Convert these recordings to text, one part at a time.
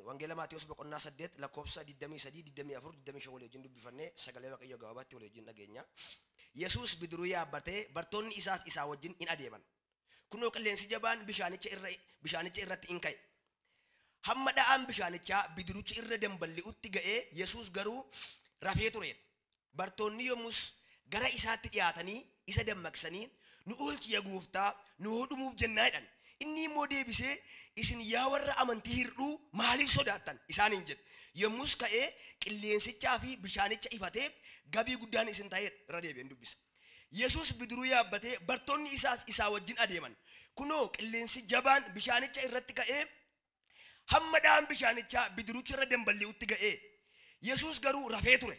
Wangeela Maatiyos boqonnaa 8 lakkoofsa 23, 24, 25 walii wajjin dubbifannee sagalee Waaqayyoo gabaabaatti walii wajjin dhageenya. Yesuus bidiruu yaabbatee bartoonni isaas isaa wajjin in adeeman. Kunoo qilleensi jabaan bishaanicha irratti in ka'e. Hamma dha'aan bishaanichaa bidirucha irra damballi'utti ga'ee Yesuus garuu rafee turedha. Bartoonni yommus gara isaatti dhiyaatanii isa dammaqsanii nu oolchi yaa gooftaa nu dhumuuf jennaa jedhan. Inni immoo deebisee isin yaa warra amantii hir'uu maaliif sodaattan isaaniin jedhe. Yommus ka'ee qilleensichaa fi bishaanicha ifatee gabii guddaan isin ta'ee irra deebi'een dubbisa. Yesuus bidiruu yaabbatee bartoonni isaas isaa wajjin adeeman. Kunoo qilleensi jabaan bishaanicha irratti ka'ee hamma dha'aan bishaanichaa bidirucha irra damballi'utti ga'ee. Yesuus garuu rafee ture.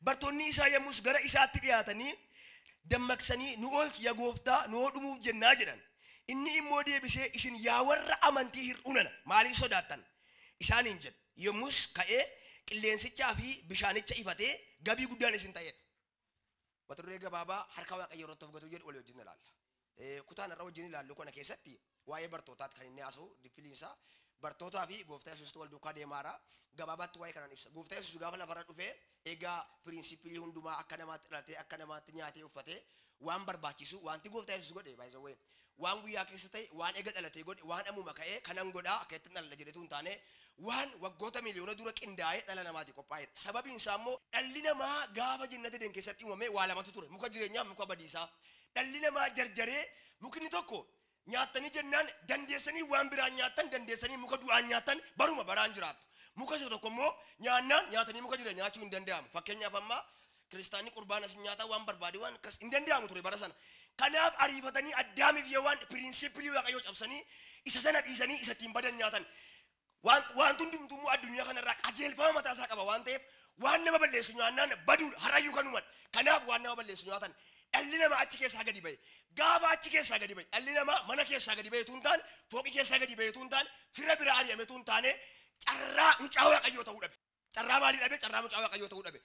Bartoonni isaa yommus gara isaatti dhiyaatanii dammaqsanii nu oolchi yaa gooftaa nu dhumuuf jennaa jedhan. Inni immoo deebisee isin yaa warra amantii hir'uu nana maaliif sodaattan isaaniin jedhe. Yommus ka'ee qilleensichaa fi bishaanicha ifatee gabii guddaan isin ta'edha. Mata duree gabaabaa harka Waaqayyoo irratti of gatuu jedhu walii wajjin ilaalla. Kutaan irra wajjin ilaallu kana keessatti waa'ee bartootaati kan inni haasa'u dippiliinsaa bartootaa fi gooftaa Yesuusitu wal duukaa deemaara. Gabaabaatti waa'ee kanaan ibsa. Gooftaa Yesuus gaafa lafarra dhufee egaa pirinsipilii hundumaa akka namaatti dhalatee akka namaatti nyaatee uffatee waan barbaachisu wanti gooftaa Yesuus godhe by the way waan guyyaa keessa ta'e waan ega dhalatee godhe waan ammuma ka'ee kanan godhaa akka ittiin dhala jedhetu hin taane waan waggoota miliyoona dura qindaa'ee dhala namaati qophaa'edha. Sababiin isaa immoo dhalli namaa gaafa jannata Eden keessatti uumame waa lamatu ture. Muka jireenyaa muka badiisaa. Dhalli namaa jarjaree mukni tokko nyaatanii jennaan dandeessanii waan biraan nyaattan dandeessanii muka du'aan nyaattan baruma baraan jiraattu. Muka isa tokko immoo nyaannaan nyaatanii muka jireenya nyaachuu hin danda'amu. Fakkeenyaaf amma kiristaanni qurbaana sin nyaataa waan barbaade waan akkas hin danda'amu ture bara sana. Kanaaf ariifatanii Addaamiif Hewaan pirinsipilii Waaqayyoo cabsanii isa sana dhiisanii isa ittiin badan nyaatan. Waan hundumtuu immoo addunyaa kanarraa qajeelfama mataa isaa qaba waan ta'eef waan nama balleessu nyaannaan baduudha har'ayyuu kanuman. Kanaaf waan nama balleessu nyaatan dhalli namaa achi keessaa gadi ba'e. Gaafa achi keessaa gadi ba'e dhalli namaa mana keessaa gadi ba'e tun taane fooqii keessaa gadi ba'e tun taane fira bira ari'ame tun taane carraa mucaa Waaqayyoo ta'uu dhabe. Carraa maalii dhabe? Carraa mucaa Waaqayyoo ta'uu dhabe.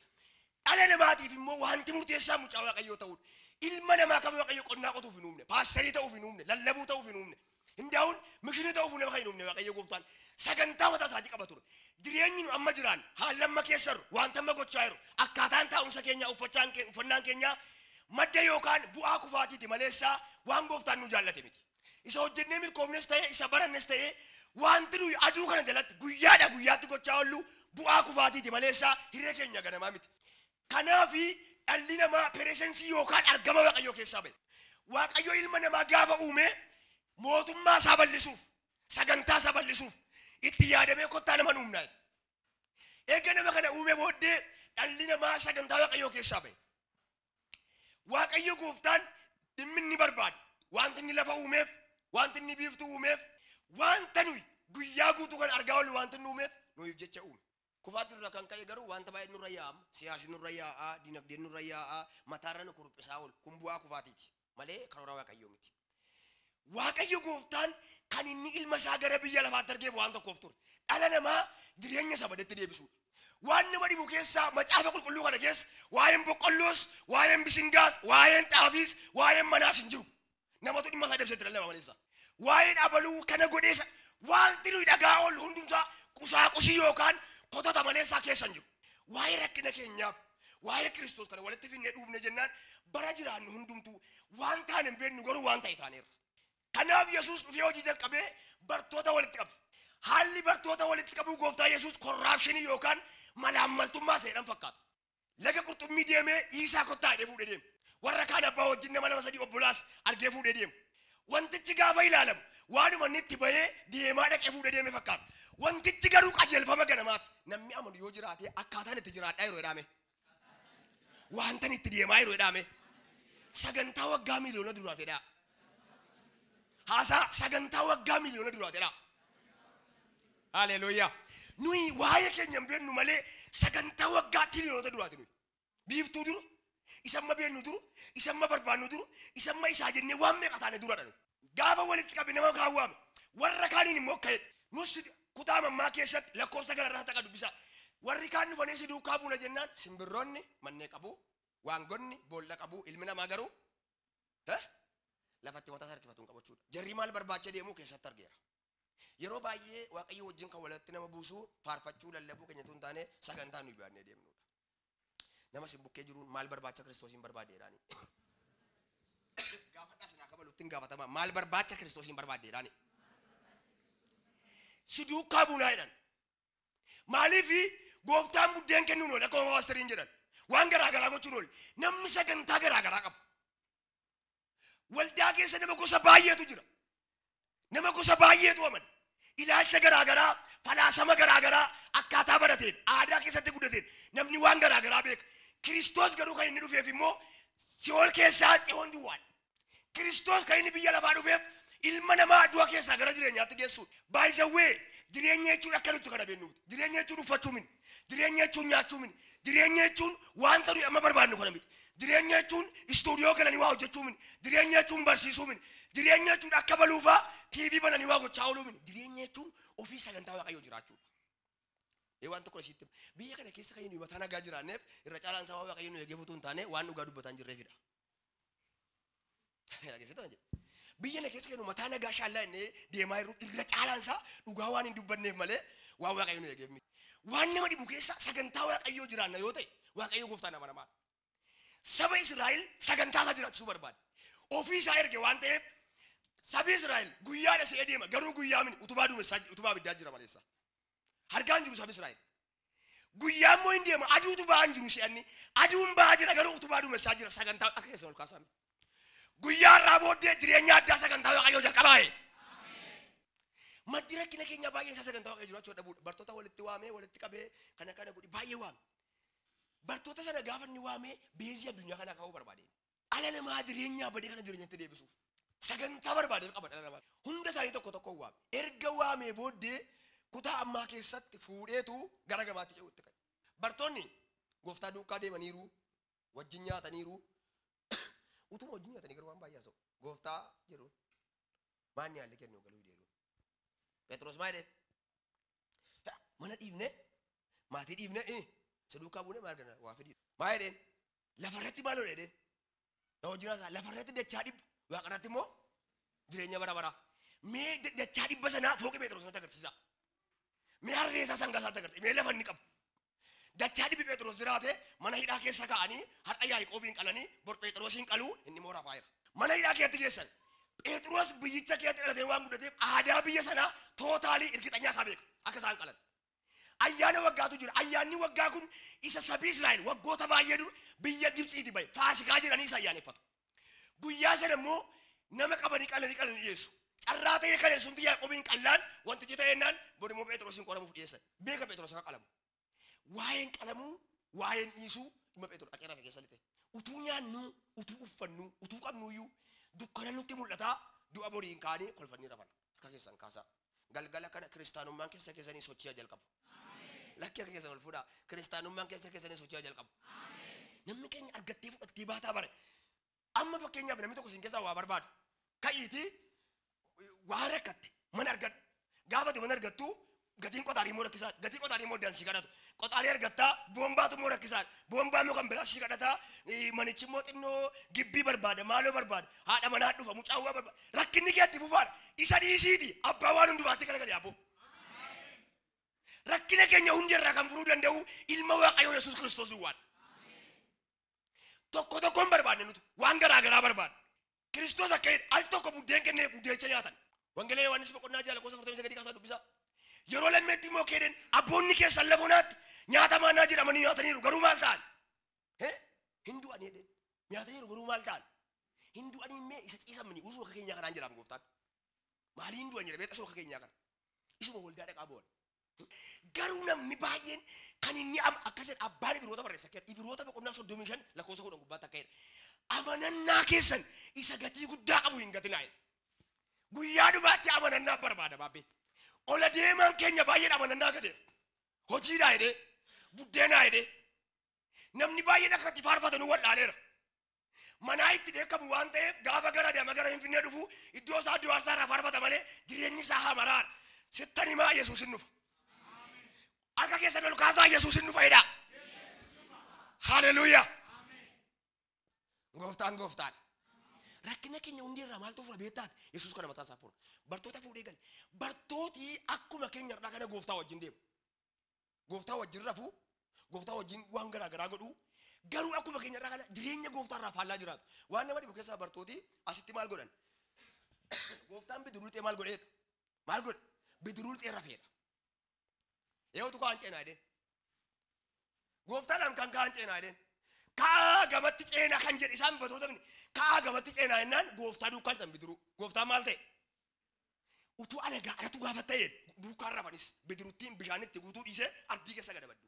Dhala namaatiif immoo wanti murteessaa mucaa Waaqayyoo ta'uudha. Ilma namaa kam Waaqayyo qonnaa qotuuf hin uumne, paasterii ta'uuf hin uumne, lallabuu ta'uuf hin uumne, hindaa'uun mishinii ta'uuf nama kan hin uumne Waaqayyo gooftaan sagantaa mataa isaatii qaba ture. Jireenyi nu amma jiraan haalli amma keessa jiru wanta amma gochaa jiru akkaataan taa'umsa keenyaa uffannaan keenyaa madda yookaan bu'aa kufaatiiti maleessaa waan gooftaan nu jaallate miti. Isa hojjennee milkoofnes ta'e isa barannes ta'e wanti nuyi aduu kana jalatti guyyaadha guyyaatti gochaa oollu bu'aa kufaatiiti maleessaa hiree keenya ganamaa miti. Kanaafi dhalli namaa pireesensii yookaan argama Waaqayyoo keessaa ba'e. Waaqayyo ilma namaa gaafa uume mootummaa isaa bal'isuuf sagantaa isaa bal'isuuf itti yaadamee kottaa nama uumnaa. Eega nama kana uume booddee dhalli namaa sagantaa Waaqayyoo keessaa ba'e. Waaqayyo gooftaan dhimmi inni barbaadu wanti inni lafa uumeef wanti inni biiftuu uumeef wanta nuyi guyyaa guutuu kan argaa oollu wanti inni uumeef nuyiif jecha uume. Kufaatti irra kan ka'e garuu wanta baay'ee nurra yaa'amu siyaasni nurra yaa'aa dinagdeen nurra yaa'aa mataarra nu kuruphisaa oolu kun bu'aa kufaatiiti malee karoora Waaqayyoo miti. Waaqayyo gooftaan kan inni ilma isaa gara biyya lafaatti argeef waan tokkoof ture. Dhala namaa jireenya isa badetti deebisuudha. Waan nama dhibu keessaa macaafa qulqulluu kana keessa waa'een boqqolloos, waa'een bisingaas, waa'een xaafiis, waa'een manaas hin jiru. Namatu dhimma isaa deebisee dhala namaa maleessa. Waa'een abaluu kana godheessa wanti nuyi dhagaa oollu hundumsaa qusaaqusii yookaan kotota maleessaa keessa hin jiru. Waa'ee rakkina keenyaaf, waa'ee Kiristoos kana walitti finnee dhuufne jennaan bara jiraannu hundumtuu waan taane hin beeknu garuu waan ta'e taaneerra. Kanaaf Yesuus dhufee hojii jalqabee bartoota walitti qabe. Haalli bartoota walitti qabuu gooftaa Yesuus korraapshinii yookaan malaammaltummaa seedhan fakkaata. Laga qurxummii deemee dhiisaa kottaa jedhee fuudhee deeme. Warra kaan abbaa wajjin nama lama sadii obbolaas argee fuudhee deemu. Wantichi gaafa ilaalamu waanuma inni itti bahee deemaa dhaqee fuudhee deeme fakkaata. Wantichi garuu qajeelfama ganamaati. Namni amanu yoo jiraate akkaataan itti jiraadhaa yeroo jedhame. Wantan itti deemaa yeroo jedhame. Sagantaa waggaa miliyoona duraatedha. Haasaa sagantaa waggaa miliyoona duraatedha. Haleluuyaa. Nuyi waa'ee keenya hin beeknu malee sagantaa waggaa tiliyoonota duraati nuyi. Biiftuu duru, isa amma beeknu duru, isa amma barbaannu duru, isa amma isaa jennee waan meeqa taane duradha nuyi. Gaafa walitti qabe nama kaan waame warra kaaniin immoo ka'e nus kutaa mammaa keessatti lakkoofsa gararraa taqa dubbisaa. Warri kaan dhufanii si duukaa buuna jennaan simbirroonni mannee qabu, waangonni boolla qabu, ilmi namaa garuu lafatti mataa harkifatu hin qabachuudha. Jarri maal barbaacha deemuu keessatti argeera. Yeroo baay'ee Waaqayyo wajjin kan walitti nama buusu faarfachuu lallabuu keenya tun taane sagantaa nuyi baannee deemnudha. Nama sin bukkee jiruun maal barbaacha Kiristoosiin barbaaddeedhaani. Gaafadhaa sinaa kabalutti hin gaafatama. Maal barbaacha Kiristoosiin barbaaddeedhaani. Si duukaa buunaa jedhan. Maaliif gooftaan buddeen kennuun oole akkuma waastariin jedhan. Waan garaa garaa gochuun oole. Namni sagantaa garaa garaa qaba. Waldaa keessa nama gosa baay'eetu jira. Nama gosa baay'eetu amana. Ilaalcha garaa garaa, falaasama garaa garaa, akkaataa barateen, aadaa keessatti guddateen namni waan garaa garaa beeka. Kiristoos garuu kan inni dhufeef immoo si'ool keessaa xiyoon duwwaadha. Kiristoos kan inni biyya lafaa dhufeef ilma namaa du'a keessaa gara jireenyaatti geessuudha. Baay'isawwee jireenya jechuun akka nutti kana beeknu miti. Jireenya jechuun uffachuu miti. Jireenya jechuun nyaachuu miti. Jireenya jechuun wanta nuyi amma barbaadnu kana miti. Jireenya jechuun istuudiyoo galanii waa hojjechuu miti. Jireenya jechuun barsiisuu miti. Jireenya jechuun akka baluufaa TV bananii waa gochaa ooluu miti. Jireenya jechuun ofii sagantaa Waaqayyoo jiraachuudha. Waan tokko isitti biyya kana keessa kan nuyi mataa nagaa jiraanneef irra caalaan sababa Waaqayyo nu eegee futuu hin taane waan dhugaa dubbataa hin jirreefidha. Biyya kana keessa kan nuyi mataa nagaa shaallaa inni deemaa jirru irra caalaan isaa dhugaa waan hin dubbanneef malee waan Waaqayyo nu eegeef miti. Waan nama dhibu keessa sagantaa Waaqayyoo jiraanna yoo ta'e Waaqayyo gooftaan amanamaadha. Saba Israa'el sagantaa isaa jiraachisuu barbaade. Ofii isaa erge waan ta'eef sabi Israa'el guyyaadha si'ee deema garuu guyyaa mini utubaa duumessaa utubaa abiddaa jira maleessa. Harkaan jiru sabi Israa'el. Guyyaa immoo hin deema aduutu ba'aa hin jiru si'anni aduun ba'aa jira garuu utubaa duumessaa jira sagantaa akka keessan ol kaasaa. Guyyaa irraa booddee jireenya addaa sagantaa Waaqayyoo jalqabaa'e. Maddi rakkina keenya baay'een isaa sagantaa Waaqayyoo jiraachuu dhabuudha. Bartoota walitti waamee walitti qabee kana kana godhi baay'ee waame. Bartoota sana gaafa inni waamee beezii addunyaa kanaa kaa'uu barbaade. Ala namaa jireenyaa badee kana jireenyatti deebisuuf. Sagantaa barbaadee qaba dhala namaa. Hunda isaanii tokko tokko waame. Erga waamee booddee kutaa ammaa keessatti fuudheetu gara gabaatti ce'utti ka'e. Bartoonni gooftaa duukaa deemaniiru, wajjin nyaataniiru. Utuma wajjin nyaatanii garuu waan baay'ee haasa'u. Gooftaa jedhuun maanni haalli kennu galuu jedhuun. Phexros maal jedheen? Mana dhiifne, maatii dhiifne, isa duukaa buune maal arganna waa fedhiidha. Maal jedheen? Lafarratti maal godhe jedheen? Na wajjin haasa'a. Lafarratti dachaa dhibba, waaqarratti immoo jireenya bara baraa. Mee dachaa dhibba sanaa fooqii Phexros natti agarsiisa. Mee harree isaa sangaa isaatti agarsiisa. Mee lafa inni qabu. Dachaa dhibbi Phexros jiraate mana hidhaa keessa kaa'anii har'a Yaaqoobiin qalanii bor Phexrosiin qaluu inni immoo rafaa jira. Mana hidhaa keessatti geessan. Phexros biyyicha keessatti dhalatee waan guddateef aadaa biyya sanaa tootaalii irkixanyaa isaa beeka akka isaan qalan. Ayyaana waggaatu jira. Ayyaanni waggaa kun isa sabii Israa'el waggoota baay'ee dur biyya Gibxiitii bahe Faasikaa jedhanii isa ayyaaneffatu. Guyyaa sana immoo nama qabanii qalanii qalanii dhiyeessu. Carraa ta'ee kan sunti Yaaqoobiin qallaan wantichi ta'ennaan bor immoo Phexrosiin qoramuuf dhiyeessan. Beeka Phexros akka qalamu. Waa'een qalamuu, waa'een dhiisuu dhimma Phexros dhaqee rafe keessa lixe. Utuu nyaannu, utuu uffannu, utuu qabnuyyuu dukkana nutti mul'ataa du'a boriin kaanii kolfannii rafan. Harka keessan kaasaa. Galgala kana kiristaanummaan keessa keessanii sochii jalqabu. Lakki harka keessan ol fuudhaa. Kiristaanummaan keessa keessanii sochii jalqabu. Namni keenya argattee fudhattee baataa bare. Amma fakkeenyaaf namni tokko isin keessaa waa barbaadu. Ka'iitii waa rakkatte mana argadhu. Gaafate mana argattu gatiin qotaarii immoo rakkisaa. Gatiin qotaarii immoo dansii kadhatu. Qotaarii argattaa boombaatu immoo rakkisaa. Boombaa immoo kan biraa sii kadhataa. Manichi immoo xinnoo gibbii barbaada maaloo barbaada. Haadha manaa dhufa mucaawwaa barbaada. Rakkinni kee itti fufaadha. Isa dhiisiiti abbaa waan hundumaatti garagalee abbo. Rakkina keenya hundarraa kan furuu danda'u ilma Waaqayyoo Yesuus Kiristoos duwwaadha. Tokko tokkoon barbaadne nuti waan garaa garaa barbaadne. Kiristoos akka jedhe al tokko buddeen kennee buddeecha nyaatan. Wangeela Yohaannis boqonnaa 6 lakkoofsa 49 kaasaa dubbisaa. Yeroo lammeetti immoo keedeen abboonni keessan lafonaatti nyaata maanaa jedhamanii nyaataniiru garuu maal ta'an? Hin du'anii jedheen. Nyaataniiru garuu maal ta'an? Hin du'anii mee isa ciisan mini usuma akka keenyaa kanaan jedhama gooftaan. Maalii hin du'an jedha beekta isuma akka keenyaa kana. Isuma waldaa dhaqaa bu'an. Garuu namni baay'een kan inni akkas jedha abbaan Ibiroota barreessa akka jedha. Ibiroota boqonnaa 35 lakkoofsa 10 gubbaatti akka jedha. Amanannaa keessan isa gatii guddaa qabu hin gatinaa jedha. Guyyaa dhumaatti amanannaa barbaada baabbee. Ola deemaan keenya baay'een amanannaa gateera. Hojiidhaa jedhee, buddeenaa jedhee. Namni baay'een akka itti faarfatan wal'aaleera. Manaa itti beekamu waan ta'eef gaafa gara deema gara Finfinnee dhufu iddoo isaa iddoo aarsaa irraa faarfata malee jireenyi isaa hamaraadha. Sittan himaa Yesuus hin dhufa. Harka keessan ol kaasaa Yesuus hin dhufa jedhaa. Haleluuyaa. Gooftaan gooftaadha. Rakkina keenya hundi irraa maaltu fura beektaati? Yesuus kana mataa isaa fura. Bartoota fuudhee gale. Bartooti akkuma keenya irraa kana gooftaa wajjin deemu. Gooftaa wajjin rafuu, gooftaa wajjin waan garaa garaa godhuu, garuu akkuma keenya irraa kana jireenya gooftaa irraa faallaa jiraatu. Waan nama dhibu keessaa bartooti asitti maal godhan? Gooftaan bidiruu lixee maal godheedha? Maal godhe? Bidiruu lixee rafeedha. Eewwatu kaan ceenaa jedheen. Gooftaadhaan kan kaan ceenaa jedheen. Ka'aa gamatti ceenaa kan jedhe isaan bartoota miti. Ka'aa gamatti ceenaa jennaan gooftaa duukaa lixan bidiruu. Gooftaan maal ta'e? Utuu ana anatu gaafa ta'e duukaan rafanis bidiruttiin bishaanitti guutuu dhiisee ardii keessa gad baddu.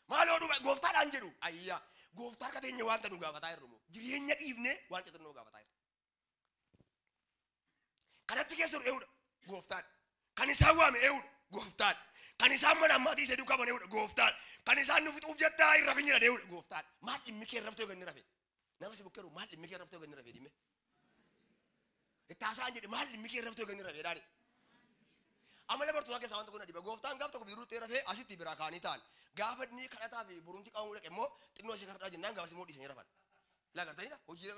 Maaloo dhuga gooftaadhaan jedhu ayyaa gooftaa harka teenya wanta nu gaafataa jirru moo jireenya dhiifnee waan xixinnoo gaafataa jirra. Kanatti keessa jiru eewudha gooftaan. Kan isaan waame eewudha gooftaan. Kan isaan mana ammaatii isa duukaa bane eewudha gooftaan. Kan isaan nu fixuuf jettaa hin rafin jedhan eewudha gooftaan. Maal dhimmi kee raftee ganni rafe? Nama si bukkeeru maal dhimmi kee raftee ganni rafe dhimme? Itti haasa'an jedhe maal dhimmi kee raftee ganni rafe dhaani. Amala bartootaa keessaa wanta kun dhiba. Gooftaan gaaf tokko bidiruu lixee rafee asitti biraa kaanii ta'an. Gaafa inni kadhataa fi burumti qabamuu dhaqe immoo xinnoo ishee kadhataa jennaan gaafas immoo dhiisanii rafan. Laagartaniidha hojii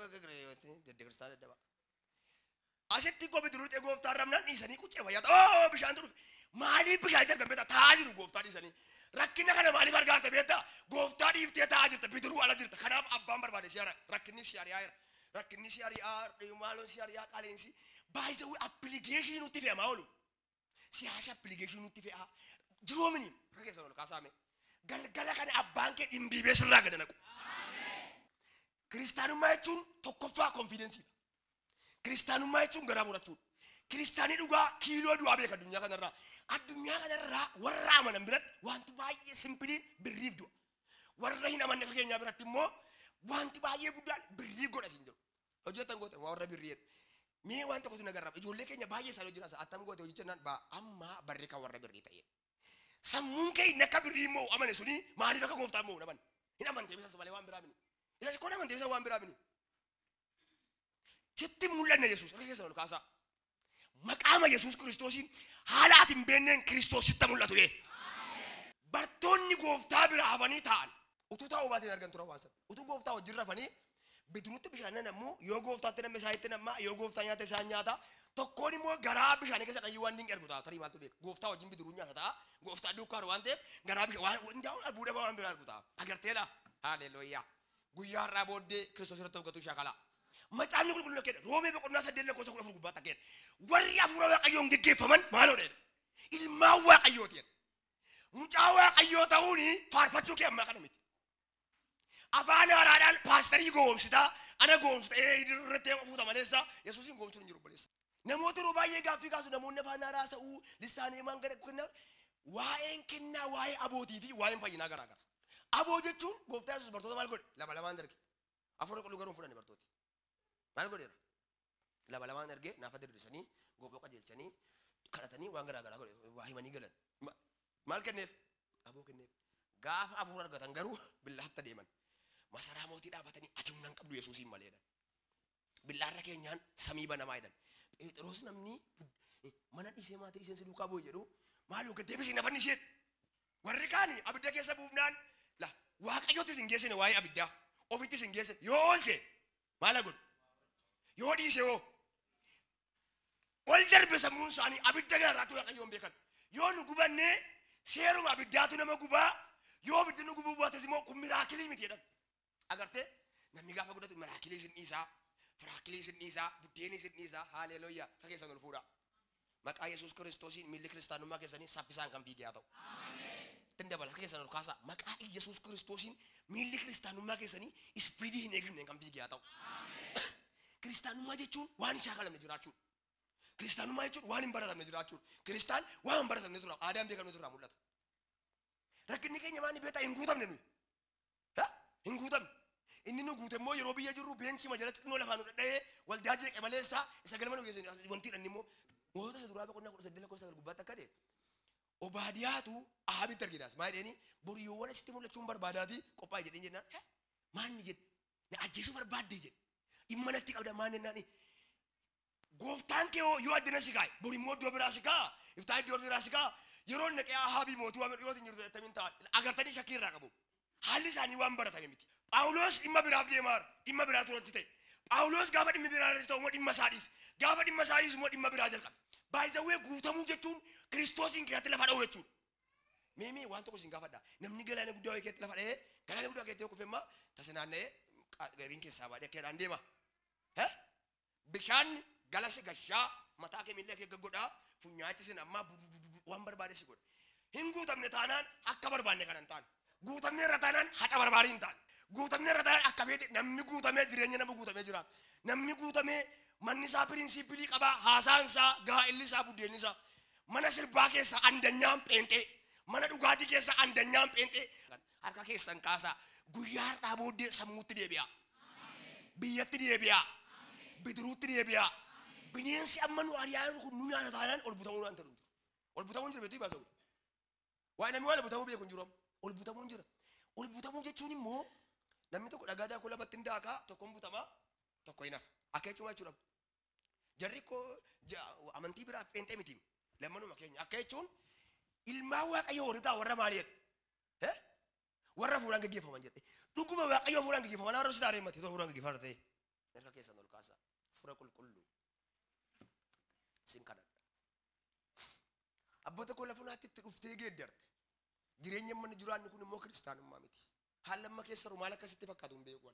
deddeeggarsaa daddaba. Asitti koo bidiruu lixee gooftaan rafnaan dhiisanii quccee fayyaa ta'a. Oo bishaantu dhufe. Maaliif bishaan itti argan beektaa? Taa'aa jiru gooftaa dhiisanii. Rakkina kana maaliif argaa jirta beektaa? Gooftaa dhiiftee taa'aa jirta. Bidiruu ala jirta. Kanaaf abbaan barbaade si ari'a. Rakkinni si ari'aa jira. Rakkinni si ari'aa, maaloon si ari'aa, qaaleensi. Baay'isee appilikeeshinii nutti fe'amaa oolu. Siyaasa appilikeeshinii nutti fe'aa. Jiroomini harka keessan ol kaasaame. Galgala kana abbaan kee dhimbiibee sirraa gad naqu. Kiristaanummaa jechuun tokkoffaa konfiidensiidha. Kiristaanummaa jechuun garaa murachuudha. Kiristaanii dhugaa kiiloo du'aa beeka addunyaa kanarraa. Addunyaa kanarraa warra amanan biratti wanti baay'ee simpiliin birriif du'a. Warra hin amanne akka keenyaa biratti immoo wanti baay'ee guddaan birrii godha siin jedhu. Hojjetan goote warra birrii jedhu. Mee waan tokkotu na garraama. Ijoollee keenya baay'ee isaanii hojii attam goote hojii jennaan baa amma barri kan warra birrii ta'e. Sammuun kee inni akka birrii immoo amane suni maaliif akka gooftaa immoo hin amanne? Hin amante isas malee waan biraa mini. Isas koon amante isa waan biraa mini. Sitti mul'anne Yesuus harka keessan ol kaasaa. Maqaama Yesuus Kiristoosiin haala ati hin beekneen Kiristoos sitti mul'atu ee. Bartoonni gooftaa bira hafanii taa'an. Utuu taa'uu baateen argan tura waan sana. Utuu gooftaa wajjin rafanii bidiruutti bishaan nammu yoo gooftaatti namni isaa itti namma yoo gooftaa nyaata isaan nyaata. Tokkoon immoo garaa bishaanii keessa qayyii waan dinqii argu ta'a. Tarii maaltu beeka? Gooftaa wajjin bidiruu nyaata ta'a. Gooftaa duukaa waan ta'eef garaa bishaan waan hundaa'uun albuuda waan biraa argu ta'a. Agarteedha. Haaleluyyaa. Guyyaa har'aa booddee Kiristoos irratti hojjetu shaakalaa. Macaafni qulqulluun akka jedha. Roomee boqonnaa 8 lakkoofsa 14 gubbaatti akka jedha. Warri hafuura Waaqayyoon geggeeffaman maaloo jedha? Ilmaan Waaqayyooti jedha. Mucaa Waaqayyoo ta'uun faarfachuu kee ammaa kana miti. Afaan haaraadhaan paasterii gowwoomsitaa, ana gowwoomsita, irratti fuuta maleessa, Yesuusin gowwoomsuun hin jiru obboleessa. Namoota yeroo baay'ee gaaffii kaasu namoonni afaan haaraa haasa'uu, lissaanii maan gara kennaa, waa'een kennaa, waa'ee abootii fi waa'een fayyinaa garaa gara. Aboo jechuun gooftaa Yesuus bartoota maal godhe? Lama lamaan erge. Hafuura qulqulluu garuu hin fudhanne bartooti. Maal godheera? Lama lamaan ergee naafa diriirsanii, gooboo qajeelchanii, kadhatanii waan garaa garaa godhe, waa himanii galan. Maal kenneef? Aboo kenneef. Gaafa hafuura argatan garuu billaatti deeman. Masaraa mootii dhaabatanii ati humna hin qabdu Yesuusiin malee jedhan. Billaarra keenyaan samii banamaa jedhan. Phexros namni mana dhiisee maatii isheen si duukaa bu'e jedhu maaloo gad deebisii nafanni isheen. Warri kaani abidda keessa buufnaan la Waaqayyotti isin geessine waa'ee abiddaa ofitti isin geessine yoo oolche maal godhu yoo dhiise hoo ol darbe sammuun isaanii abidda gararraatti Waaqayyoon beekan. Yoo nu gubannee seeruma abiddaatu nama gubaa yoo abiddi nu gubuu baates immoo kun miraakilii miti jedhan. Agartee namni gaafa guddatu miraakilii isin dhiisaa, firaakilii isin dhiisaa, buddeenii isin dhiisaa, haaleluuyaa harka keessan ol fuudhaa. Maqaa Yesuus Kiristoosiin miilli kiristaanummaa keessanii saffisaan kan fiigee haa ta'u. Ittiin dabala harka keessan ol kaasaa. Maqaa Yesuus Kiristoosiin miilli kiristaanummaa keessanii ispiidii hin eegamneen kan fiigee haa ta'u. Kiristaanummaa jechuun waan hin shaakalamne jiraachuudha. Kiristaanummaa jechuun waan hin baratamne jiraachuudha. Kiristaan waan hin baratamne tura, aadaan beekamne tura mul'ata. Rakkinni keenya maal beektaa hin guutamne nuyi. Hin guutamne. Inni nu guute immoo yeroo biyya jirru beenchima jalatti xinnoo lafaan nu dhadha'ee waldaa jeeqe maleessa isa galma nu geesse wanti hidhanni immoo mootota isa duraa boqonnaa 18 lakkoofsa 9 gubbaatti akka jedhe Obaadiyaatu Ahaabitti argidaas maal jedheeni boriyyoowwan asitti mul'achuun barbaadaati qophaa'e jedheen jennaan maal ni jedhe na ajjeesuu barbaadde jedhe dhimma natti qabda maal jennaan gooftaan kee yoo addana si kaa'e bor immoo iddoo biraa si kaa'a iftaan iddoo biraa si kaa'a yeroo naqee Ahaabii mootii waan dhiyootiin jirtu attamiin ta'a agartanii shakkii irraa qabu. Haalli isaanii waan baratame miti. Phaawulos dhimma biraaf deemaa jira. Dhimma biraatu irratti ta'e. Phaawulos gaafa dhimmi biraa irratti ta'u immoo dhimma isaa dhiise. Gaafa dhimma isaa dhiisu immoo dhimma biraa jalqabe. Baay'izawwee guutamuu jechuun Kiristoosiin keessatti lafa dha'u jechuudha. Mee waan tokko isin gaafadha. Namni galaana guddaa wayii keessatti lafa dha'ee galaana guddaa keessatti yoo kufe immoo tasa naanna'ee gariin keessaa baadhee akka jedhaan deema. Bishaan galasi gashaa mataa kee miilla kee gaggodhaa funyaatti sin ammaa waan barbaade si godha. Hin guutamne taanaan akka barbaanne kana hin taane. Guutamne irra taanaan haca barbaade hin taane. Guutamne irra taanaan akka feete namni guutamee jireenya nama guutamee jiraata. Namni guutamee manni isaa piriinsiipilii qabaa, haasaan isaa, gaa'elli isaa, buddeenni isaa. Mana sirbaa keessa andanyaan pheenxee, mana dhugaatii keessa andanyaan pheenxee. Harka keessan kaasaa guyyaa har'aa booddee sammuutti deebi'aa. Biyyatti deebi'aa. Bidiruutti deebi'aa. Bineensi amma nu ari'aa jiru kun nu nyaata taanaan ol butamuu waan ta'u hin jiru. Ol butamuun jira beektuu baasa'u. Waa namni waan butamuu beeku hin jiru amma. Ol butamuun jira. Ol butamuu jechuun immoo namni tokko dhagaa daakuu lamatti hin daakaa, tokko hin butamaa, tokko hin hafa. Akka jechuun jechuudha. Jarri koo amantii biraaf pheenxee miti. Lammanuma keenya. Akka jechuun ilmaan Waaqayyoo warri ta'a warra maali jedhe? Warra fuudhaan gaggeeffaman jedhe. Dhuguma Waaqayyoo fuudhaan gaggeeffaman warra si taaree mati fuudhaan gaggeeffaman ta'e. Harka keessan ol kaasaa. Fura qulqulluu. Sin kadhadha. Abboota koo lafa naatti itti dhuftee geeddarte. Jireenya manni jiraannu kun immoo kiristaanummaa miti. Haalli amma keessa jiru maal akkasitti fakkaatu hin beeku.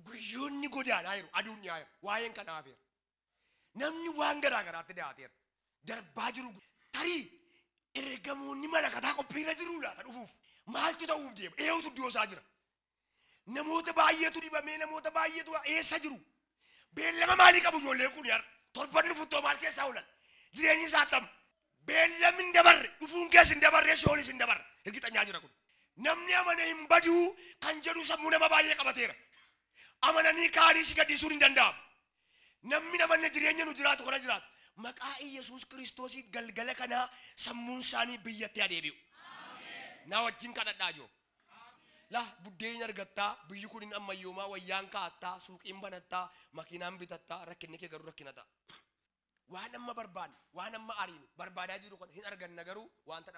Guyyoonni godaanaa jiru, aduun dhiyaa jiru, waa'een kanaa hafeera. Namni waan garaa garaatti dhiyaateera. Darbaa jiru. Tarii ergamoonni malakataa qophiirra jiru laata dhufuuf. Maaltu ta'uuf deema? Eenyutu iddoo isaa jira? Namoota baay'eetu dhibamee, namoota baay'eetu eessa jiru? Beellama maalii qabu ijoolleen kun har'a? Torban dhufuttoo maal keessaa oolan? Jireenyi isaa tam? Beellamni hin dabarre, dhufuun keessa hin dabarre, si'oolis hin dabarre. Hirgixanyaa jira kun. Namni amane hin baduu kan jedhu sammuu nama baay'ee qabateera. Amananii kaanii si gadhiisuun hin danda'amu. Namni namanne jireenya nu jiraatu kana jiraatu. Maqaa Iyyasuus Kiristoosii galgala kanaa sammuun isaanii biyyatti adeebi'u. Na wajjin kadhadhaa jiru. La buddeena argattaa, biyyi kun hin ammayyoomaa, wayyaan kaa'attaa, suuqiin banattaa, makiinaan bitattaa, rakkinni kee garuu rakkina ta'a. Waan amma barbaanne, waan amma ariinu barbaadaa jiru kana hin arganna garuu wanta